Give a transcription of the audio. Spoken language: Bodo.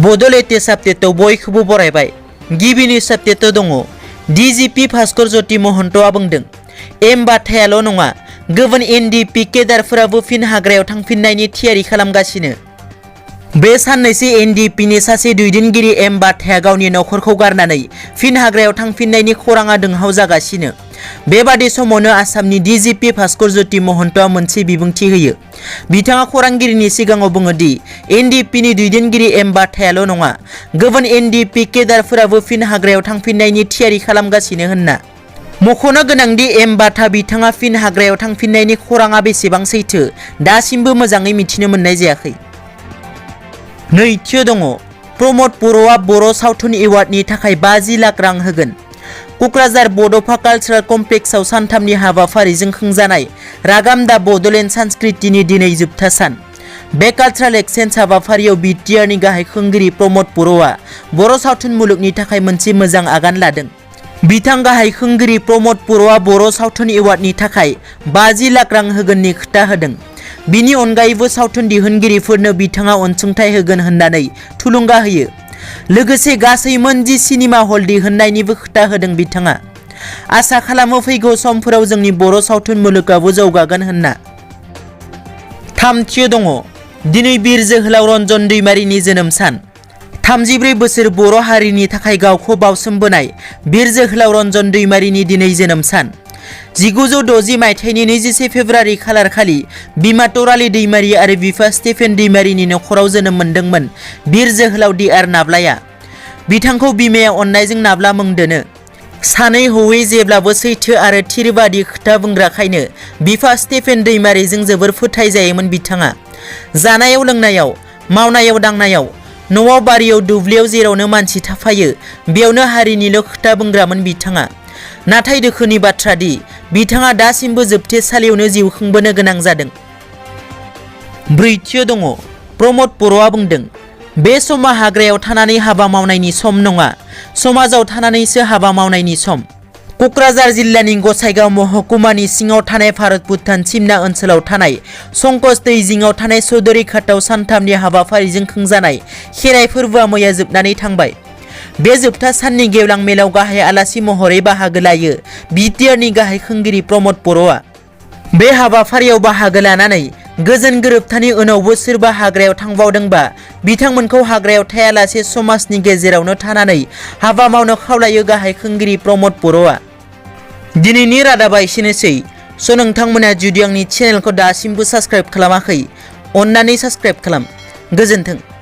बड'लेण्ड साबजेक्टआव बयखौबो बरायबाय। गिबिनि साबजेक्टआव दङ डिजिपि भास्कर ज्योति महन्तआ बुंदों एम बाथायाल' नङा गुबुन एनडिपि केडारफोराबो फिन हाग्रायाव थांफिननायनि थियारि खालामगासिनो। बे साननैसो एनडिपिनि सासे दैदेनगिरि एम बाथाया गावनि नखरखौ गारनानै फिन हाग्रायाव थांफिननायनि खौराङा दोंहाव जागासिनो। बेबादि समावनो आसामनि डिजिपि भास्कर ज्योति महन्तआ मोनसे बिबुंथि होयो। बिथाङा खौरांगिरिनि सिगाङाव बुङो दि एनडिपिनि दैदेनगिरि एम बाथायाल' नङा गुबुन एनडिपि केडारफोराबो फिन हाग्रायाव थांफिननायनि थियारि खालामगासिनो होनना। मख'नो गोनांदि एम बाथा बिथाङा फिन हाग्रायाव थांफिननायनि खौराङा बेसेबां सैथो दासिमबो मोजाङै मिथिनो मोननाय जायाखै। नैथियाव दङ प्रमद बर'आ बर' सावथुन एवार्डनि थाखाय 50 लाख रां होगोन। क'क्राझार बड'फा कालचारेल कमप्लेक्सआव सानथामनि हाबाफारिजों खुंजानाय रागाम दा बड'लेण्ड सानस्कृतिनि दिनै जोबथा सान। बे कालचारेल एक्सचेन्ज हाबाफारियाव BTRनि गाहाय खुंगिरि प्रमद बर'आ बर' सावथुन मुलुगनि थाखाय मोनसे मोजां आगान लादों। बिथां गाहाय खुंगिरि प्रमद बर'आ बर' सावथुन एवार्डनि थाखाय 50 लाख रां होगोननि खोथा होदों। बिनि अनगायैबो सावथुन दिहुनगिरिफोरनो बिथाङा अनसुंथाइ होगोन होननानै थुलुंगा होयो। लोगोसे गासै 10 सिनेमा हल दिहुननायनिबो खोथा होदों बिथाङा। आसा खालामो फैगौ समफोराव जोंनि बर' सावथुन मुलुगाबो जौगागोन होनना। थामथियाव दङ दिनै बिर जोहोलाव रन्जन दैमारिनि जोनोम सान। 34 बोसोर बर' हारिनि थाखाय गावखौ बावसोमबोनाय बिर जोहोलाव रन्जन दैमारिनि दिनै जोनोम सान। 1960 मायथाइनि 21 फेब्रुआरि खालारखालि बिमा तराली दैमारि आरो बिफा स्टेफेन दैमारिनि नखराव जोनोम मोनदोंमोन बिर जोहोलाव DR नाब्लाया। बिथांखौ बिमाया अननायजों नाब्ला मुं दोनो। सानै हौवे जेब्लाबो सैथो आरो थिरबादि खोथा बुंग्राखायनो बिफा स्टेफेन दैमारिजों जोबोर फोथायजायोमोन बिथाङा। जानायाव लोंनायाव, मावनायाव दांनायाव, न'आव बारियाव दुब्लियाव जेरावनो मानसि थाफायो बेयावनो हारिनिल' खोथा बुंग्रामोन बिथाङा। नाथाय दुखुनि बाथ्रा दि बिथाङा दासिमबो जोबथेसालियावनो जिउ खुंबोनो गोनां जादों। ब्रैथियाव दङ प्रमद बर'आ बुंदों बे समा हाग्रायाव थानानै हाबा मावनायनि सम नङा, समाजाव थानानैसो हाबा मावनायनि सम। क'क्राझार जिल्लानि गसाइगाव महकुमानि सिङाव थानाय भारत भुटान सिमना ओनसोलाव थानाय संकस दै जिङाव थानाय चौधुरी घाटआव सानथामनि हाबाफारिजों खुंजानाय खेराइ फोरबोआ मैया जोबनानै थांबाय। बे जोबथा साननि गेवलां मेलाव गाहाय आलासि महरै बाहागो लायो BTRनि गाहाय खुंगिरि प्रमद बर'आ। बे हाबाफारियाव बाहागो लानानै गोजोन गोरोबथानि उनावबो सोरबा हाग्रायाव थांबावदोंबा बिथांमोनखौ हाग्रायाव थायालासे समाजनि गेजेरावनो थानानै हाबा मावनो खावलायो गाहाय खुंगिरि प्रमद बर'आ। दिनैनि रादाबा एसेनोसै। नोंथांमोना जुदि आंनि चेनेलखौ दासिमबो साबस्क्राइब खालामाखै अन्नानै साबस्क्राइब खालाम। गोजोन्थों।